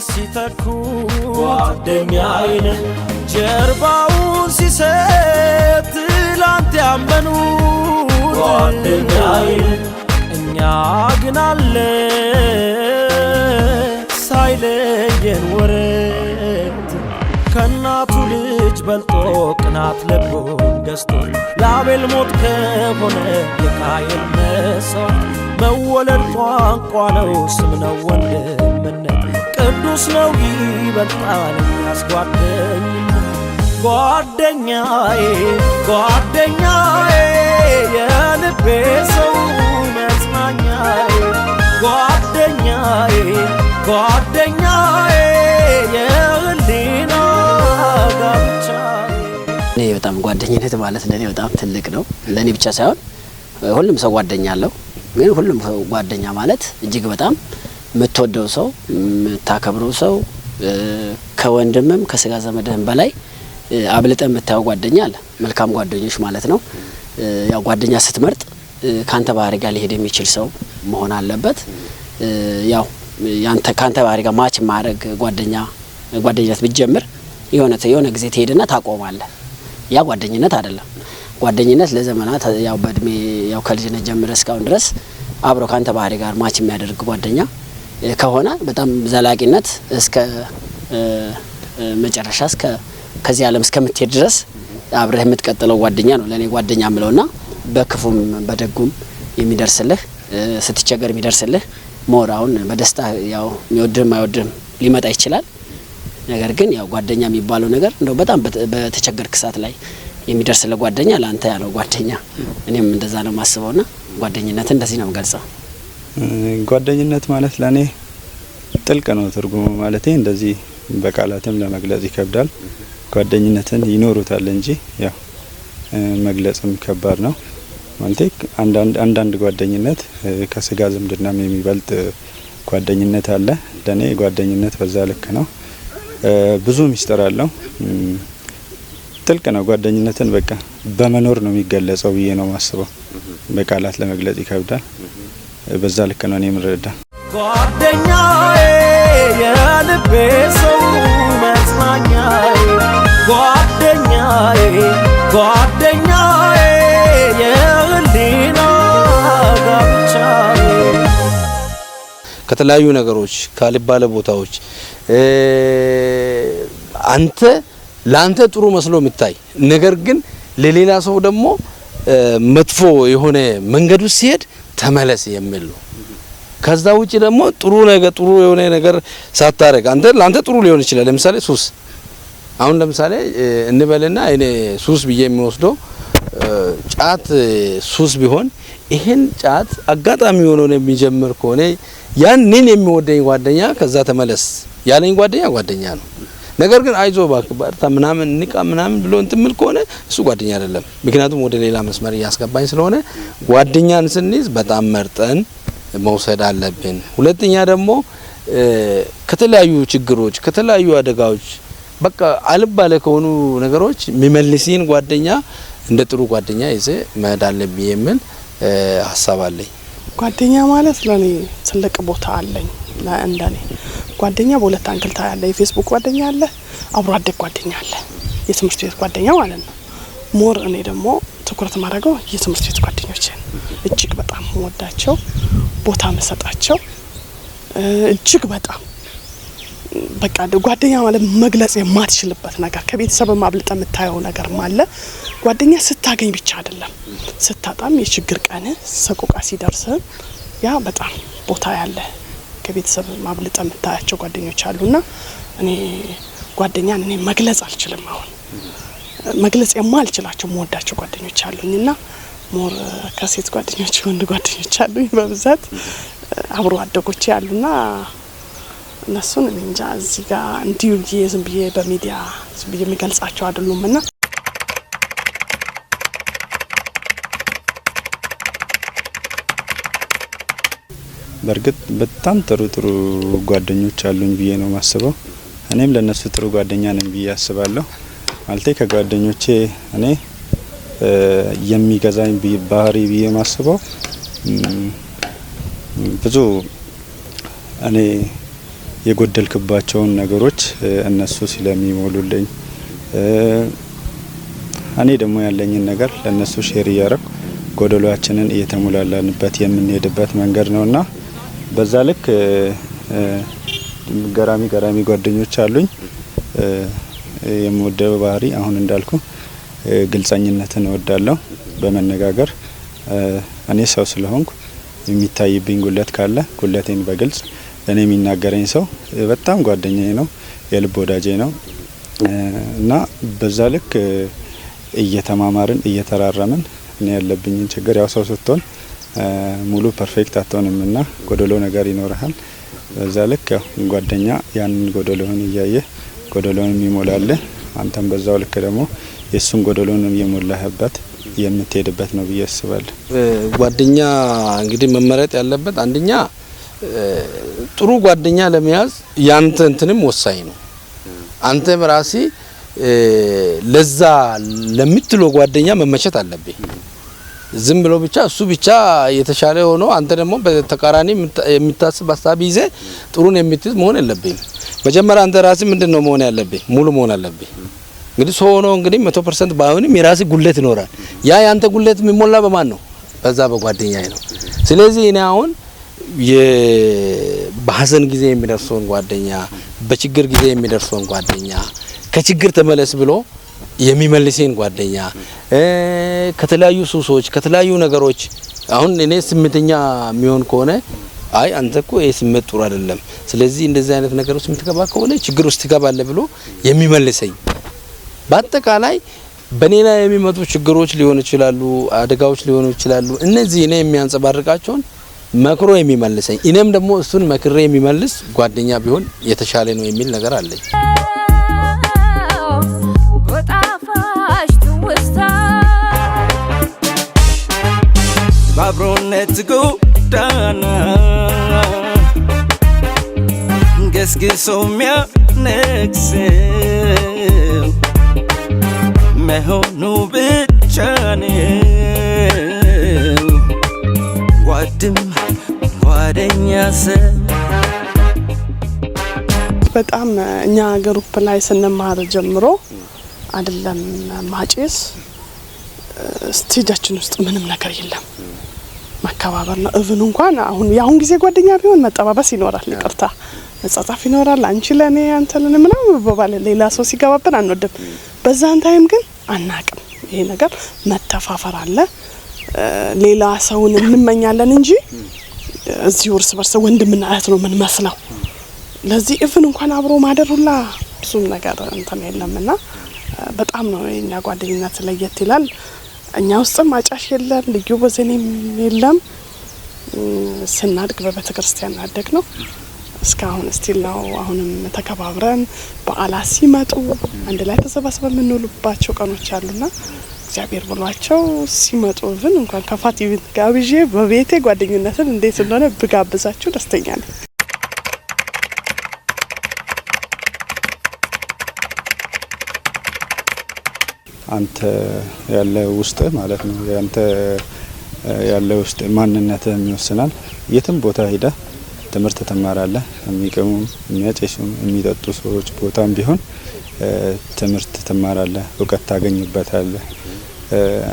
ሲተኩ ጓደኛዬ ነህ ጀርባውን ሲሰጥ ትላንት ያመኑት ጓደኛዬ ነህ እኛ ግን አለ ሳይለየን ወረት ከእናቱ ልጅ በልጦ ቅናት ልቡን ገዝቶ ለአቤል ሞት ከሆነ የቃየል መስዋዕት መወለድ ቋንቋ ነው ስም ነው ወንድምነት ቅዱስ ነው ይበልጣል እኛስ ጓደኝነት ጓደኛዬ ጓደኛዬ የልቤ ሰው መጽናኛዬ ጓደኛዬ ጓደኛዬ የህሊና ጋብቻዬ። እኔ በጣም ጓደኝነት ማለት ለእኔ በጣም ትልቅ ነው። ለእኔ ብቻ ሳይሆን ሁሉም ሰው ጓደኛ አለው። ግን ሁሉም ሰው ጓደኛ ማለት እጅግ በጣም የምትወደው ሰው፣ የምታከብረው ሰው፣ ከወንድምም ከስጋ ዘመድህም በላይ አብልጠ የምታየው ጓደኛ አለ። መልካም ጓደኞች ማለት ነው። ያው ጓደኛ ስትመርጥ ካንተ ባህሪ ጋር ሊሄድ የሚችል ሰው መሆን አለበት። ያው ያንተ ካንተ ባህሪ ጋር match ማድረግ ጓደኝነት ብትጀምር የሆነ ጊዜ ትሄድና ታቆማለህ። ያ ጓደኝነት አይደለም። ጓደኝነት ለዘመናት ያው በእድሜ ያው ከልጅነት ጀምረ እስካሁን ድረስ አብሮ ካንተ ባህሪ ጋር match የሚያደርግ ጓደኛ ከሆነ በጣም ዘላቂነት እስከ መጨረሻ እስከ ከዚህ ዓለም እስከምትሄድ ድረስ አብረህ የምትቀጥለው ጓደኛ ነው ለእኔ ጓደኛ ምለውና በክፉም በደጉም የሚደርስልህ፣ ስትቸገር የሚደርስልህ፣ more አሁን በደስታ ያው የሚወድህም አይወድህም ሊመጣ ይችላል። ነገር ግን ያው ጓደኛ የሚባለው ነገር እንደው በጣም በተቸገርክ ሰዓት ላይ የሚደርስልህ ጓደኛ ለአንተ ያለው ጓደኛ፣ እኔም እንደዛ ነው የማስበውና ጓደኝነትን እንደዚህ ነው የምገልጸው። ጓደኝነት ማለት ለእኔ ጥልቅ ነው ትርጉሙ። ማለቴ እንደዚህ በቃላትም ለመግለጽ ይከብዳል። ጓደኝነትን ይኖሩታል እንጂ ያው መግለጽም ከባድ ነው። ማለቴ አንዳንድ ጓደኝነት ከስጋ ዝምድናም የሚበልጥ ጓደኝነት አለ። ለእኔ ጓደኝነት በዛ ልክ ነው። ብዙ ሚስጥር አለው። ጥልቅ ነው። ጓደኝነትን በቃ በመኖር ነው የሚገለጸው ብዬ ነው የማስበው። በቃላት ለመግለጽ ይከብዳል። በዛ ልክ ነው እኔ የምረዳ። ጓደኛዬ የልቤ ሰው መጽናኛዬ ጓደኛዬ ጓደኛዬ የህሊና ጋብቻዬ። ከተለያዩ ነገሮች ካልባለ ቦታዎች አንተ ላንተ ጥሩ መስሎ የሚታይ ነገር ግን ለሌላ ሰው ደግሞ መጥፎ የሆነ መንገዱ ሲሄድ ተመለስ የሚል ነው። ከዛ ውጪ ደግሞ ጥሩ ነገር ጥሩ የሆነ ነገር ሳታረግ አንተ ላንተ ጥሩ ሊሆን ይችላል። ለምሳሌ ሱስ አሁን ለምሳሌ እንበልና እኔ ሱስ ብዬ የሚወስደው ጫት ሱስ ቢሆን ይሄን ጫት አጋጣሚ ሆኖ ነው የሚጀምር ከሆነ ያንን የሚወደኝ ጓደኛ ከዛ ተመለስ ያለኝ ጓደኛ ጓደኛ ነው። ነገር ግን አይዞ እባክህ በርታ ምናምን ንቃ ምናምን ብሎ እንትን የሚል ከሆነ እሱ ጓደኛ አይደለም። ምክንያቱም ወደ ሌላ መስመር እያስገባኝ ስለሆነ ጓደኛን ስንይዝ በጣም መርጠን መውሰድ አለብን። ሁለተኛ ደግሞ ከተለያዩ ችግሮች ከተለያዩ አደጋዎች በቃ አልባለ ከሆኑ ነገሮች የሚመልስን ጓደኛ እንደ ጥሩ ጓደኛ ይዤ መሄድ አለብኝ የሚል ሀሳብ አለኝ። ጓደኛ ማለት ለኔ ትልቅ ቦታ አለኝ። እንደኔ ጓደኛ በሁለት angle ታያለህ። የፌስቡክ ጓደኛ አለ፣ አብሮ አደግ ጓደኛ አለ፣ የትምህርት ቤት ጓደኛ ማለት ነው። More እኔ ደግሞ ትኩረት ማድረገው የትምህርት ቤት ጓደኞቼን እጅግ በጣም ወዳቸው፣ ቦታ መሰጣቸው፣ እጅግ በጣም በቃ ጓደኛ ማለት መግለጽ የማትችልበት ነገር ከቤተሰብ አብልጠ የምታየው ነገር አለ። ጓደኛ ስታገኝ ብቻ አይደለም፣ ስታጣም የችግር ቀን ሰቆቃ ሲደርስ ያ በጣም ቦታ ያለ ከቤተሰብ አብልጠ የምታያቸው ጓደኞች አሉና እኔ ጓደኛን እኔ መግለጽ አልችልም። አሁን መግለጽ የማልችላቸው የምወዳቸው ጓደኞች አሉኝና more ከሴት ጓደኞች ወንድ ጓደኞች አሉኝ በብዛት አብሮ አደጎቼ አሉና እነሱን እኔ እንጃ እዚህ ጋር እንዲሁ ብዬ ዝም ብዬ በሚዲያ ዝም ብዬ የሚገልጻቸው አይደሉምና። በእርግጥ በጣም ጥሩ ጥሩ ጓደኞች አሉኝ ብዬ ነው የማስበው። እኔም ለነሱ ጥሩ ጓደኛ ነኝ ብዬ አስባለሁ። ማለቴ ከጓደኞቼ እኔ የሚገዛኝ ባህሪ ብዬ የማስበው ብዙ እኔ የጎደልክባቸውን ነገሮች እነሱ ስለሚሞሉልኝ፣ እኔ ደግሞ ያለኝን ነገር ለእነሱ share እያረኩ ጎደሏችንን እየተሞላላንበት የምንሄድበት መንገድ ነውና በዛ ልክ ገራሚ ገራሚ ጓደኞች አሉኝ። የምወደው ባህሪ አሁን እንዳልኩ ግልጸኝነትን እወዳለሁ። በመነጋገር እኔ ሰው ስለሆንኩ የሚታይብኝ ጉለት ካለ ጉለቴን በግልጽ ለእኔ የሚናገረኝ ሰው በጣም ጓደኛዬ ነው፣ የልብ ወዳጄ ነው እና በዛ ልክ እየተማማርን እየተራረምን እኔ ያለብኝን ችግር፣ ያው ሰው ስትሆን ሙሉ perfect አትሆንም እና ጎደሎ ነገር ይኖርሃል። በዛ ልክ ያው ጓደኛ ያንን ጎደሎህን እያየ ጎደሎህን የሚሞላልህ፣ አንተም በዛው ልክ ደግሞ የእሱን ጎደሎን እየሞላህበት የምትሄድበት ነው ብዬ አስባለሁ። ጓደኛ እንግዲህ መመረጥ ያለበት፣ አንደኛ ጥሩ ጓደኛ ለመያዝ ያንተ እንትንም ወሳኝ ነው። አንተም ራሲ ለዛ ለምትለው ጓደኛ መመቸት አለብህ። ዝም ብሎ ብቻ እሱ ብቻ የተሻለ ሆኖ አንተ ደግሞ በተቃራኒ የምታስብ ሀሳብ ይዘህ ጥሩን የምትይዝ መሆን የለብህም። መጀመሪያ አንተ ራስህ ምንድን ነው መሆን ያለብህ? ሙሉ መሆን አለብህ። እንግዲህ ሰው ሆኖ እንግዲህ 100% ባይሆንም የራስህ ጉለት ይኖራል። ያ ያንተ ጉለት የሚሞላ በማን ነው? በዛ በጓደኛዬ ነው። ስለዚህ እኔ አሁን በሀዘን ጊዜ የሚደርሰውን ጓደኛ፣ በችግር ጊዜ የሚደርሰውን ጓደኛ፣ ከችግር ተመለስ ብሎ የሚመልሰኝ ጓደኛ፣ ከተለያዩ ሱሶች፣ ከተለያዩ ነገሮች፣ አሁን እኔ ስሜተኛ የሚሆን ከሆነ አይ አንተ እኮ ይሄ ስሜት ጥሩ አይደለም፣ ስለዚህ እንደዚህ አይነት ነገሮች የምትገባ ከሆነ ችግር ውስጥ ትገባለህ ብሎ የሚመልሰኝ፣ በአጠቃላይ በእኔ ላይ የሚመጡ ችግሮች ሊሆኑ ይችላሉ፣ አደጋዎች ሊሆኑ ይችላሉ። እነዚህ እኔ የሚያንጸባርቃቸውን መክሮ የሚመልሰኝ፣ እኔም ደግሞ እሱን መክሬ የሚመልስ ጓደኛ ቢሆን የተሻለ ነው የሚል ነገር አለኝ። በጣፋጭ ትውስታ በአብሮነት ጎዳና ገስግሶ የሚያነግሰው መሆኑ ብቻ ነው ጓድም ጓደኛ ሰው። በጣም እኛ group ላይ ስንማር ጀምሮ አይደለም ማጨስ፣ stage ኣችን ውስጥ ምንም ነገር የለም። መከባበር ነው። Even እንኳን አሁን የአሁን ጊዜ ጓደኛ ቢሆን መጠባበስ ይኖራል፣ ይቅርታ መጻጻፍ ይኖራል። አንቺ ለኔ አንተ ለኔ ምናምን መባባል ሌላ ሰው ሲገባብን አንወድም። በዛን time ግን አናቅም። ይሄ ነገር መተፋፈር አለ። ሌላ ሰውን እንመኛለን እንጂ እዚሁ እርስ በርስ ወንድምና እህት ነው የምንመስለው። ለዚህ even እንኳን አብሮ ማደር ሁላ ብዙም ነገር እንትን የለምና በጣም ነው የኛ ጓደኝነት ለየት ይላል። እኛ ውስጥም አጫሽ የለም፣ ልዩ ወዘኔም የለም። ስናድግ በቤተ ክርስቲያን ያደግ ነው። እስካሁን still ነው። አሁንም ተከባብረን በዓላት ሲመጡ አንድ ላይ ተሰባስበን የምንውልባቸው ቀኖች አሉና እግዚአብሔር ብሏቸው ሲመጡ even እንኳን ከፋት event ጋብዤ በቤቴ ጓደኝነትን እንዴት እንደሆነ ብጋብዛችሁ ደስተኛ ነኝ። አንተ ያለ ውስጥ ማለት ነው፣ ያንተ ያለ ውስጥ ማንነትህም ይወስናል። የትም ቦታ ሄደህ ትምህርት ትማራለህ። የሚቅሙም የሚያጨሱም የሚጠጡ ሰዎች ቦታም ቢሆን ትምህርት ትማራለህ፣ እውቀት ታገኝበታለህ።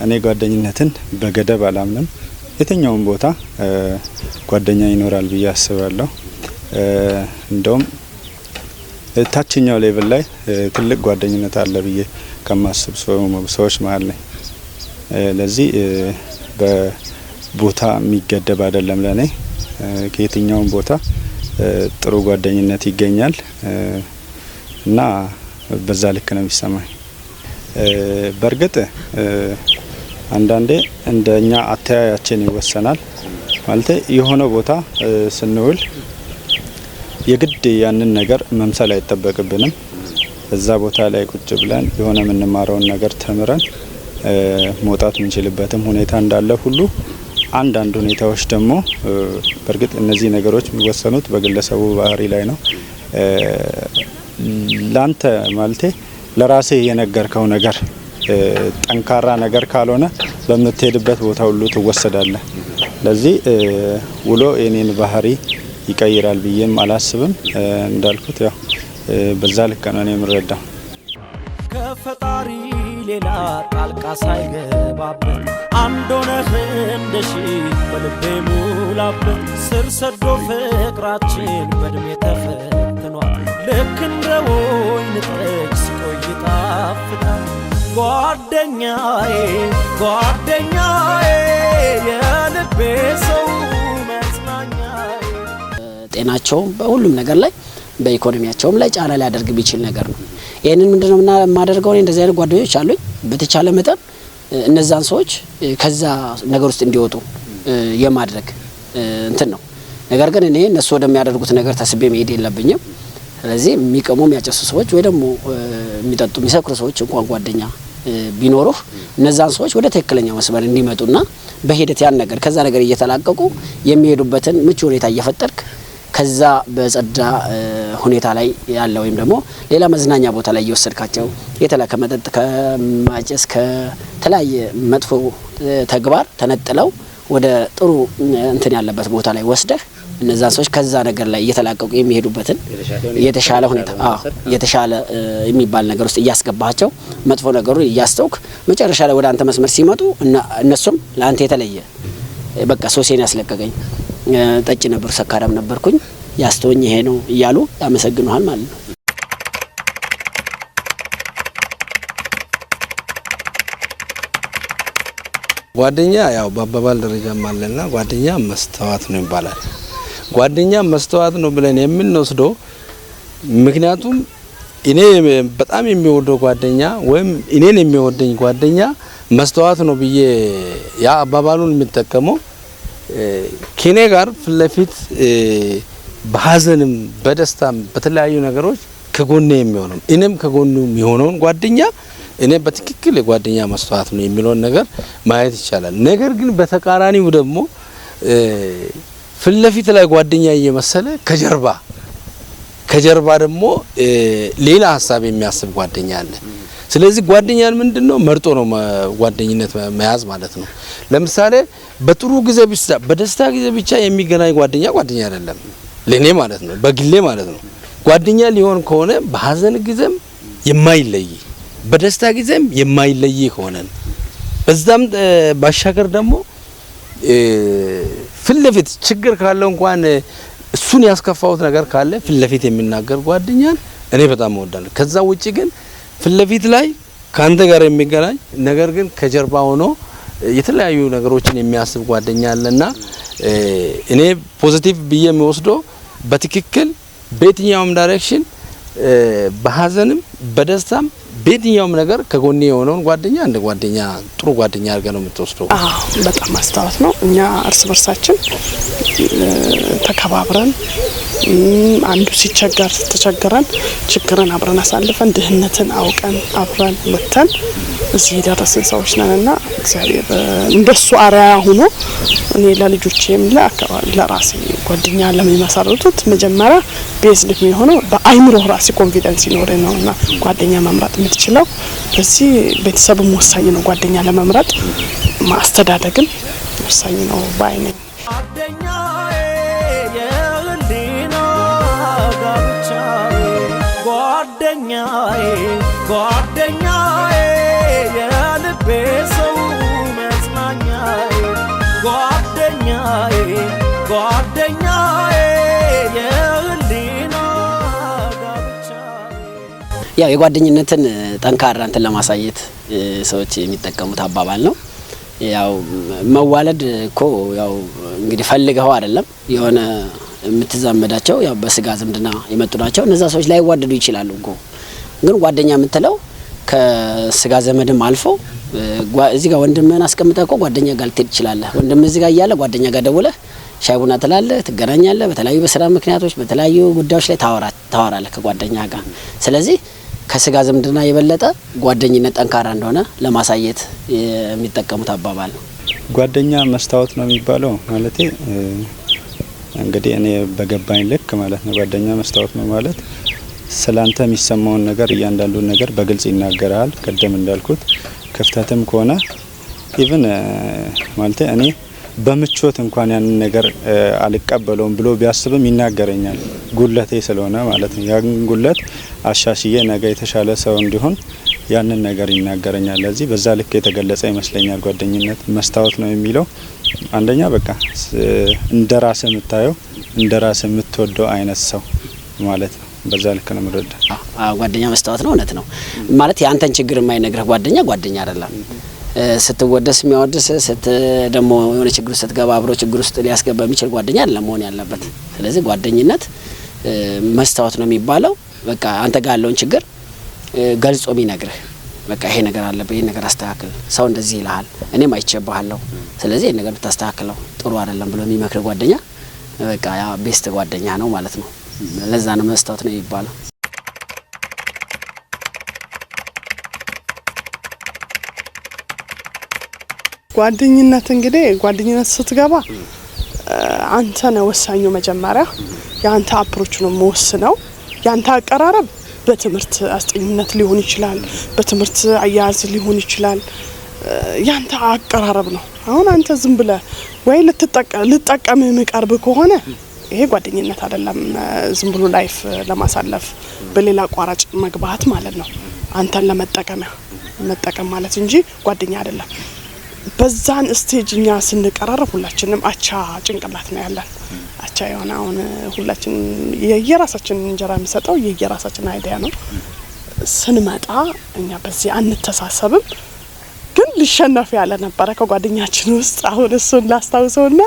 እኔ ጓደኝነትን በገደብ አላምንም። የትኛውም ቦታ ጓደኛ ይኖራል ብዬ አስባለሁ። እንደውም ታችኛው level ላይ ትልቅ ጓደኝነት አለ ብዬ ከማስብ ሰዎች መሀል ነኝ። ለዚህ በቦታ የሚገደብ አይደለም ለኔ። ከየትኛውም ቦታ ጥሩ ጓደኝነት ይገኛል እና በዛ ልክ ነው የሚሰማኝ። በእርግጥ አንዳንዴ እንደኛ አተያያችን ይወሰናል። ማለት የሆነ ቦታ ስንውል የግድ ያንን ነገር መምሰል አይጠበቅብንም። እዛ ቦታ ላይ ቁጭ ብለን የሆነ የምንማረውን ነገር ተምረን መውጣት የምንችልበትም ሁኔታ እንዳለ ሁሉ አንዳንድ ሁኔታዎች ደግሞ፣ በእርግጥ እነዚህ ነገሮች የሚወሰኑት በግለሰቡ ባህሪ ላይ ነው። ላንተ ማለቴ ለራሴ የነገርከው ነገር ጠንካራ ነገር ካልሆነ በምትሄድበት ቦታ ሁሉ ትወሰዳለህ። ለዚህ ውሎ የኔን ባህሪ ይቀይራል ብዬም አላስብም። እንዳልኩት ያው በዛ ልክ ነው እኔ የምረዳው። ከፈጣሪ ሌላ ጣልቃ ሳይገባበት አንድ ሆነህ እንደ ሺህ በልቤ ሙላበት። ስር ሰዶ ፍቅራችን በእድሜ ተፈትኗል። ልክ እንደ ወይን ጠጅ ሲቆይ ይጣፍጣል። ጓደኛዬ ጓደኛዬ የልቤ ሰው መጽናኛዬ። ጤናቸውም በሁሉም ነገር ላይ በኢኮኖሚያቸውም ላይ ጫና ሊያደርግ የሚችል ነገር ነው። ይህንን ምንድነው የማደርገው? እኔ እንደዚህ አይነት ጓደኞች አሉኝ። በተቻለ መጠን እነዛን ሰዎች ከዛ ነገር ውስጥ እንዲወጡ የማድረግ እንትን ነው። ነገር ግን እኔ እነሱ ወደሚያደርጉት ነገር ተስቤ መሄድ የለብኝም። ስለዚህ የሚቅሙ፣ የሚያጨሱ ሰዎች ወይ ደግሞ የሚጠጡ፣ የሚሰክሩ ሰዎች እንኳን ጓደኛ ቢኖሩህ እነዛን ሰዎች ወደ ትክክለኛ መስመር እንዲመጡና በሂደት ያን ነገር ከዛ ነገር እየተላቀቁ የሚሄዱበትን ምቹ ሁኔታ እየፈጠርክ ከዛ በጸዳ ሁኔታ ላይ ያለ ወይም ደግሞ ሌላ መዝናኛ ቦታ ላይ እየወሰድካቸው የተለያየ ከመጠጥ፣ ከማጨስ፣ ከተለያየ መጥፎ ተግባር ተነጥለው ወደ ጥሩ እንትን ያለበት ቦታ ላይ ወስደህ እነዛን ሰዎች ከዛ ነገር ላይ እየተላቀቁ የሚሄዱበትን የተሻለ ሁኔታ፣ አዎ፣ የተሻለ የሚባል ነገር ውስጥ እያስገባቸው መጥፎ ነገሩን እያስተውክ መጨረሻ ላይ ወደ አንተ መስመር ሲመጡ እነሱም ለአንተ የተለየ በቃ ሶሴን ያስለቀቀኝ፣ ጠጭ ነበር፣ ሰካራም ነበርኩኝ፣ ያስተወኝ ይሄ ነው እያሉ ያመሰግኑሃል ማለት ነው። ጓደኛ ያው በአባባል ደረጃም አለና ጓደኛ መስተዋት ነው ይባላል። ጓደኛ መስተዋት ነው ብለን የምንወስደው ምክንያቱም እኔ በጣም የሚወደው ጓደኛ ወይም እኔን የሚወደኝ ጓደኛ መስተዋት ነው ብዬ ያ አባባሉን የምጠቀመው ከኔ ጋር ፊት ለፊት በሀዘንም በደስታም በተለያዩ ነገሮች ከጎኔ የሚሆነው እኔም ከጎኑ የሚሆነውን ጓደኛ እኔ በትክክል የጓደኛ መስተዋት ነው የሚለውን ነገር ማየት ይቻላል። ነገር ግን በተቃራኒው ደግሞ ፊት ለፊት ላይ ጓደኛ እየመሰለ ከጀርባ ደግሞ ሌላ ሀሳብ የሚያስብ ጓደኛ አለ። ስለዚህ ጓደኛን ምንድነው መርጦ ነው ጓደኝነት መያዝ ማለት ነው። ለምሳሌ በጥሩ ጊዜ ብቻ በደስታ ጊዜ ብቻ የሚገናኝ ጓደኛ ጓደኛ አይደለም ለኔ ማለት ነው፣ በግሌ ማለት ነው። ጓደኛ ሊሆን ከሆነ በሀዘን ጊዜም የማይለይ በደስታ ጊዜም የማይለይ ከሆነ በዛም ባሻገር ደግሞ ፊት ለፊት ችግር ካለው እንኳን እሱን ያስከፋውት ነገር ካለ ፊት ለፊት የሚናገር ጓደኛን እኔ በጣም እወዳለሁ። ከዛ ውጪ ግን ፊት ለፊት ላይ ካንተ ጋር የሚገናኝ ነገር ግን ከጀርባ ሆኖ የተለያዩ ነገሮችን የሚያስብ ጓደኛ አለና እኔ positive ብዬ የምወስደው በትክክል በየትኛውም direction በሀዘንም በደስታም በየትኛውም ነገር ከጎኔ የሆነውን ጓደኛ እንደ ጓደኛ ጥሩ ጓደኛ አድርገህ ነው የምትወስደው። አዎ፣ በጣም ማስተዋት ነው። እኛ እርስ በርሳችን ተከባብረን አንዱ ሲቸገር ተቸግረን ችግርን አብረን አሳልፈን ድህነትን አውቀን አብረን ወጥተን እዚህ የደረስን ሰዎች ነንና እግዚአብሔር እንደሱ አርአያ ሆኖ እኔ ለልጆቼም ለአካባቢ ለራሴ ጓደኛ ለሚመሰርቱት መጀመሪያ base የሚሆነው በአይምሮ ራሴ confidence ይኖር ነውና ጓደኛ መምረጥ የምትችለው። በዚህ ቤተሰብም ወሳኝ ነው። ጓደኛ ለመምረጥ ማስተዳደግም ወሳኝ ነው ባይ ነኝ። ጓደኛዬ የህሊና ጋብቻዬ ጓደኛዬ ጓደኛዬ የልቤ ሰው መጽናኛዬ ጓደኛዬ ጓደኛዬ የህሊና ጋብቻዬ። ያው የጓደኝነትን ጠንካራ እንትን ለማሳየት ሰዎች የሚጠቀሙት አባባል ነው። ያው መዋለድ እኮ ያው እንግዲህ ፈልገው አይደለም፣ የሆነ የምትዛመዳቸው ያው በስጋ ዝምድና የመጡ ናቸው። እነዛ ሰዎች ላይዋደዱ ይችላሉ እኮ፣ ግን ጓደኛ የምትለው ከስጋ ዘመድም አልፎ እዚህ ጋር ወንድምህን አስቀምጠህ እኮ ጓደኛ ጋር ልትሄድ ትችላለህ። ወንድምህ እዚህ ጋር እያለ ጓደኛ ጋር ደውለህ ሻይ ቡና ትላለህ፣ ትገናኛለህ። በተለያዩ በስራ ምክንያቶች በተለያዩ ጉዳዮች ላይ ታወራለህ ከጓደኛ ጋር። ስለዚህ ከስጋ ዝምድና የበለጠ ጓደኝነት ጠንካራ እንደሆነ ለማሳየት የሚጠቀሙት አባባል ነው። ጓደኛ መስታወት ነው የሚባለው ማለቴ እንግዲህ እኔ በገባኝ ልክ ማለት ነው። ጓደኛ መስታወት ነው ማለት ስላንተ የሚሰማውን ነገር እያንዳንዱን ነገር በግልጽ ይናገራል። ቅድም እንዳልኩት ክፍተትም ከሆነ even ማለቴ እኔ በምቾት እንኳን ያንን ነገር አልቀበለውም ብሎ ቢያስብም ይናገረኛል። ጉድለቴ ስለሆነ ማለት ነው። ያን ጉድለት አሻሽዬ ነገ የተሻለ ሰው እንዲሆን ያንን ነገር ይናገረኛል። ለዚህ በዛ ልክ የተገለጸ ይመስለኛል። ጓደኝነት መስታወት ነው የሚለው አንደኛ በቃ እንደ ራስህ የምታየው፣ እንደ ራስህ የምትወደው አይነት ሰው ማለት ነው። በዛ ልክ ነው የምረዳ። ጓደኛ መስታወት ነው። እውነት ነው። ማለት የአንተን ችግር የማይነግርህ ጓደኛ ጓደኛ አይደለም። ስትወደስ የሚያወድስ፣ ደግሞ የሆነ ችግር ውስጥ ስትገባ አብሮ ችግር ውስጥ ሊያስገባ የሚችል ጓደኛ አይደለም መሆን ያለበት። ስለዚህ ጓደኝነት መስታወት ነው የሚባለው በቃ አንተ ጋር ያለውን ችግር ገልጾ የሚነግርህ፣ በቃ ይሄ ነገር አለብህ፣ ይሄ ነገር አስተካክል፣ ሰው እንደዚህ ይልሃል፣ እኔም አይቼብሃለሁ፣ ስለዚህ ይሄን ነገር ብታስተካክለው ጥሩ አይደለም ብሎ የሚመክር ጓደኛ በቃ ያ best ጓደኛ ነው ማለት ነው። ለዛ ነው መስታወት ነው የሚባለው። ጓደኝነት እንግዲህ ጓደኝነት ስትገባ አንተ ነህ ወሳኙ። መጀመሪያ የአንተ approach ነው የምወስነው። የአንተ አቀራረብ በትምህርት አስጠኝነት ሊሆን ይችላል፣ በትምህርት አያያዝ ሊሆን ይችላል። ያንተ አቀራረብ ነው። አሁን አንተ ዝም ብለህ ወይ ልጠቀም የሚቀርብ ከሆነ ይሄ ጓደኝነት አይደለም። ዝም ብሎ life ለማሳለፍ በሌላ አቋራጭ መግባት ማለት ነው። አንተን ለመጠቀሚያ መጠቀም ማለት እንጂ ጓደኛ አይደለም። በዛን stage እኛ ስንቀራረብ ሁላችንም አቻ ጭንቅላት ነው ያለን። አቻ የሆነ አሁን ሁላችን የየራሳችን እንጀራ የሚሰጠው የየራሳችን idea ነው። ስንመጣ እኛ በዚህ አንተሳሰብም። ግን ሊሸነፍ ያለ ነበረ ከጓደኛችን ውስጥ፣ አሁን እሱን ላስታውሰውና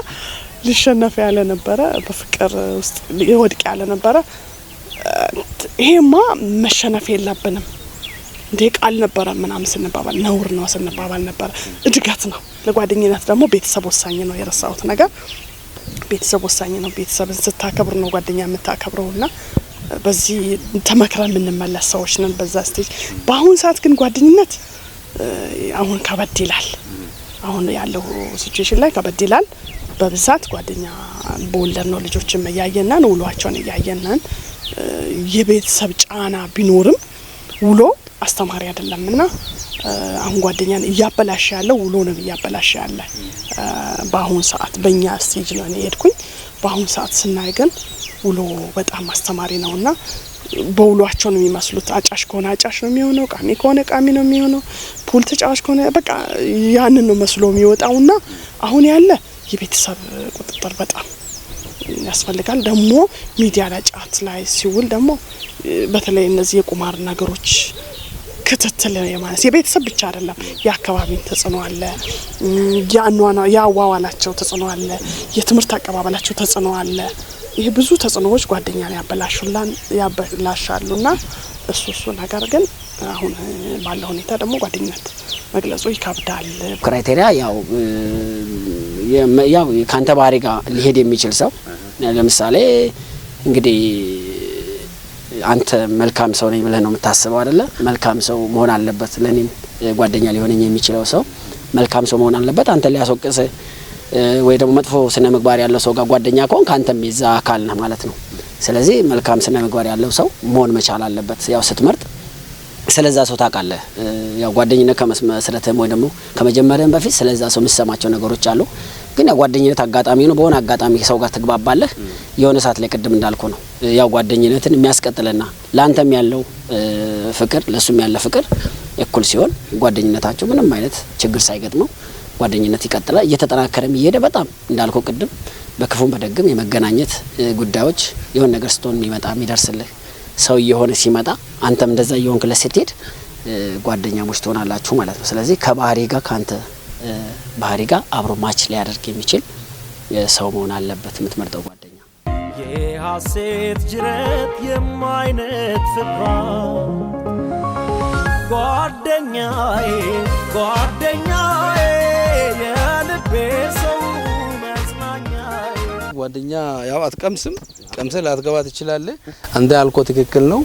ሊሸነፍ ያለ ነበረ፣ በፍቅር ውስጥ ሊወድቅ ያለ ነበረ። ይሄማ መሸነፍ የለብንም እንዴ ቃል ነበረ ምናምን ስንባባል፣ ነውር ነው ስንባባል ነበረ። እድገት ነው። ለጓደኝነት ደግሞ ቤተሰብ ወሳኝ ነው። የረሳሁት ነገር ቤተሰብ ወሳኝ ነው። ቤተሰብን ስታከብር ነው ጓደኛ የምታከብረውና በዚህ ተመክረን የምንመለስ ሰዎች ነን በዛ stage። በአሁን ሰዓት ግን ጓደኝነት አሁን ከበድ ይላል። አሁን ያለው situation ላይ ከበድ ይላል። በብዛት ጓደኛ በወለድነው ልጆችም እያየናን፣ ውሏቸውን እያየናን፣ የቤተሰብ ጫና ቢኖርም ውሎ አስተማሪ አይደለም እና አሁን ጓደኛን እያበላሸ ያለው ውሎ ነው እያበላሸ ያለ። በአሁን ሰዓት በእኛ stage ነው እኔ ሄድኩኝ። በአሁን ሰዓት ስናይ ግን ውሎ በጣም አስተማሪ ነውና በውሏቸው ነው የሚመስሉት። አጫሽ ከሆነ አጫሽ ነው የሚሆነው፣ ቃሚ ከሆነ ቃሚ ነው የሚሆነው፣ pool ተጫዋች ከሆነ በቃ ያንን ነው መስሎ የሚወጣውና አሁን ያለ የቤተሰብ ቁጥጥር በጣም ያስፈልጋል። ደግሞ ሚዲያ ላይ ጫት ላይ ሲውል ደግሞ በተለይ እነዚህ የቁማር ነገሮች ክትትል የማለት የቤተሰብ ብቻ አይደለም፣ የአካባቢን ተጽዕኖ አለ፣ የአዋዋላቸው ተጽዕኖ አለ፣ የትምህርት አቀባበላቸው ተጽዕኖ አለ። ይሄ ብዙ ተጽዕኖዎች ጓደኛን ያበላሻሉና እሱ እሱ ነገር ግን አሁን ባለው ሁኔታ ደግሞ ጓደኝነት መግለጹ ይከብዳል። Criteria ያው ካንተ ባህሪ ጋር ሊሄድ የሚችል ሰው። ለምሳሌ እንግዲህ አንተ መልካም ሰው ነኝ ብለህ ነው የምታስበው አይደለ? መልካም ሰው መሆን አለበት። ለኔም ጓደኛ ሊሆነኝ የሚችለው ሰው መልካም ሰው መሆን አለበት። አንተ ሊያስወቅስ ወይ ደግሞ መጥፎ ስነ ምግባር ያለው ሰው ጋር ጓደኛ ከሆንክ አንተም የዛ አካል ነህ ማለት ነው። ስለዚህ መልካም ስነ ምግባር ያለው ሰው መሆን መቻል አለበት። ያው ስትመርጥ ስለዛ ሰው ታውቃለህ። ያው ጓደኝነት ከመስረትህም ወይ ደግሞ ከመጀመሪያም በፊት ስለዛ ሰው የምትሰማቸው ነገሮች አሉ። ግን ያው ጓደኝነት አጋጣሚ ነው። በሆነ አጋጣሚ ሰው ጋር ትግባባለህ። የሆነ ሰዓት ላይ ቅድም እንዳልኩ ነው፣ ያው ጓደኝነትን የሚያስቀጥልና ለአንተም ያለው ፍቅር ለሱም ያለ ፍቅር እኩል ሲሆን ጓደኝነታቸው ምንም አይነት ችግር ሳይገጥመው ጓደኝነት ይቀጥላል። እየተጠናከረም እየሄደ በጣም እንዳልኩ ቅድም በክፉም በደግም የመገናኘት ጉዳዮች፣ የሆነ ነገር ስትሆን የሚመጣ የሚደርስልህ ሰው እየሆነ ሲመጣ፣ አንተም እንደዛ እየሆንክለት ስትሄድ ጓደኛሞች ትሆናላችሁ ማለት ነው። ስለዚህ ከባህሪ ጋር፣ ከአንተ ባህሪ ጋር አብሮ match ሊያደርግ የሚችል ሰው መሆን አለበት የምትመርጠው ጓደኛ። የሐሴት ጅረት የማይነት ፍቅሯ ጓደኛዬ ጓደኛዬ የልቤ ሰው መጽናኛዬ። ጓደኛ ያው አትቀምስም፣ ቀምሰህ ላትገባ ትችላለህ። አንተ ያልከው ትክክል ነው።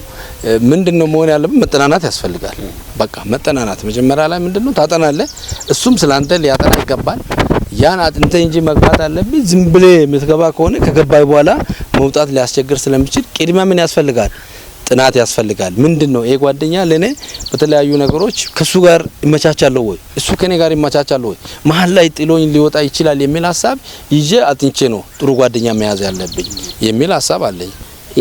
ምንድነው መሆን ያለብን? መጠናናት ያስፈልጋል። በቃ መጠናናት መጀመሪያ ላይ ምንድነው ታጠናለህ። እሱም ስላንተ ሊያጠና ይገባል። ያን አጥንተህ እንጂ መግባት አለብህ። ዝም ብለህ የምትገባ ከሆነ ከገባይ በኋላ መውጣት ሊያስቸግር ስለሚችል ቅድሚያ ምን ያስፈልጋል? ጥናት ያስፈልጋል። ምንድን ነው ይሄ ጓደኛ ለኔ በተለያዩ ነገሮች ከሱ ጋር እመቻቻለሁ ወይ፣ እሱ ከኔ ጋር ይመቻቻለሁ ወይ፣ መሀል ላይ ጥሎኝ ሊወጣ ይችላል የሚል ሀሳብ ይዤ አጥንቼ ነው ጥሩ ጓደኛ መያዝ ያለብኝ የሚል ሀሳብ አለኝ።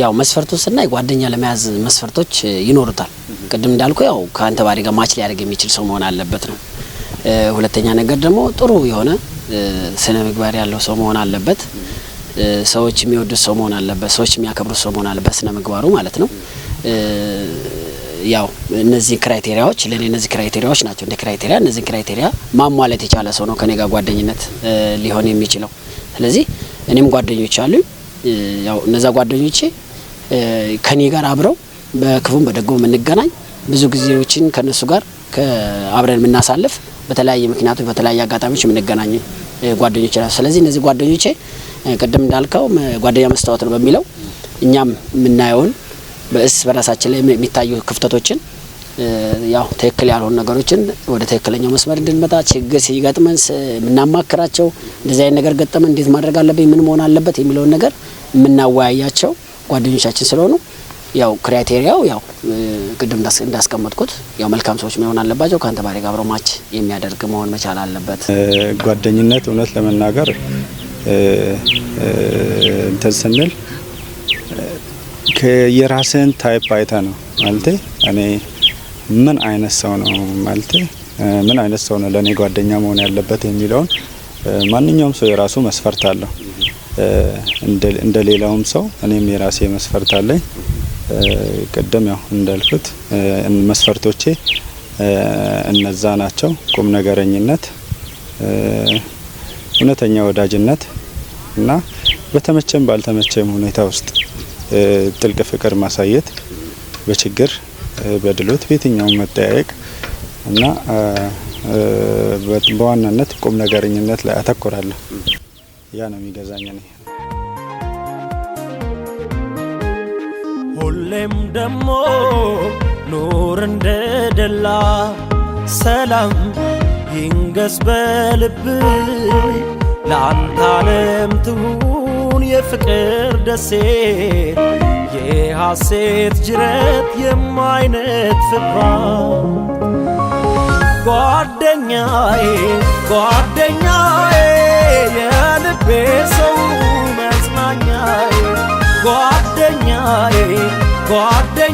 ያው መስፈርቱን ስናይ ጓደኛ ለመያዝ መስፈርቶች ይኖሩታል። ቅድም እንዳልኩ ያው ከአንተ ባህሪ ጋር match ሊያደርግ የሚችል ሰው መሆን አለበት ነው። ሁለተኛ ነገር ደግሞ ጥሩ የሆነ ስነ ምግባር ያለው ሰው መሆን አለበት። ሰዎች የሚወዱት ሰው መሆን አለበት። ሰዎች የሚያከብሩት ሰው መሆን አለበት፣ ስነ ምግባሩ ማለት ነው። ያው እነዚህ criteria ዎች ለኔ እነዚህ criteria ዎች ናቸው። እንደ criteria እነዚህ criteria ማሟላት የቻለ ሰው ነው ከኔ ጋር ጓደኝነት ሊሆን የሚችለው። ስለዚህ እኔም ጓደኞች አሉኝ። ያው እነዛ ጓደኞቼ ከኔ ጋር አብረው በክፉም በደጉም የምንገናኝ፣ ብዙ ጊዜዎችን ከነሱ ጋር አብረን የምናሳልፍ፣ በተለያየ ምክንያቶች በተለያየ አጋጣሚዎች የምንገናኝ ጓደኞች ናቸው። ስለዚህ እነዚህ ጓደኞቼ ቅድም እንዳልከው ጓደኛ መስታወት ነው በሚለው እኛም የምናየውን በእስ በራሳችን ላይ የሚታዩ ክፍተቶችን፣ ያው ትክክል ያልሆኑ ነገሮችን ወደ ትክክለኛው መስመር እንድንመጣ፣ ችግር ሲገጥመን የምናማክራቸው፣ እንደዚህ አይነት ነገር ገጠመን እንዴት ማድረግ አለብኝ፣ ምን መሆን አለበት የሚለውን ነገር የምናወያያቸው ጓደኞቻችን ስለሆኑ ያው criteria ው ያው ቅድም እንዳስቀመጥኩት ያው መልካም ሰዎች መሆን አለባቸው። ከአንተ ባህሪ ጋር አብረው match የሚያደርግ መሆን መቻል አለበት። ጓደኝነት እውነት ለመናገር እንትን ስንል የራስህን type አይተ ነው። ማለቴ እኔ ምን አይነት ሰው ነው፣ ማለቴ ምን አይነት ሰው ነው ለእኔ ጓደኛ መሆን ያለበት የሚለውን ማንኛውም ሰው የራሱ መስፈርት አለው። እንደ ሌላውም ሰው እኔም የራሴ መስፈርት አለኝ። ቅድም ያው እንዳልኩት መስፈርቶቼ እነዛ ናቸው። ቁም ነገረኝነት፣ እውነተኛ ወዳጅነት እና በተመቸም ባልተመቸም ሁኔታ ውስጥ ጥልቅ ፍቅር ማሳየት፣ በችግር በድሎት በየትኛውም መጠያየቅ እና በዋናነት ቁም ነገረኝነት ላይ አተኩራለሁ። ያ ነው የሚገዛኝ እኔ። ሁሌም ደሞ ኑር እንደደላ፣ ሰላም ይንገስ በልብ፣ ለአንተ ዓለም ትሁን የፍቅር ደሴት፣ የሐሴት ጅረት የማይነጥፍባት። ጓደኛዬ፣ ጓደኛዬ፣ የልቤ ሰው መጽናኛዬ፣ ጓደኛዬ፣ ጓደኛዬ።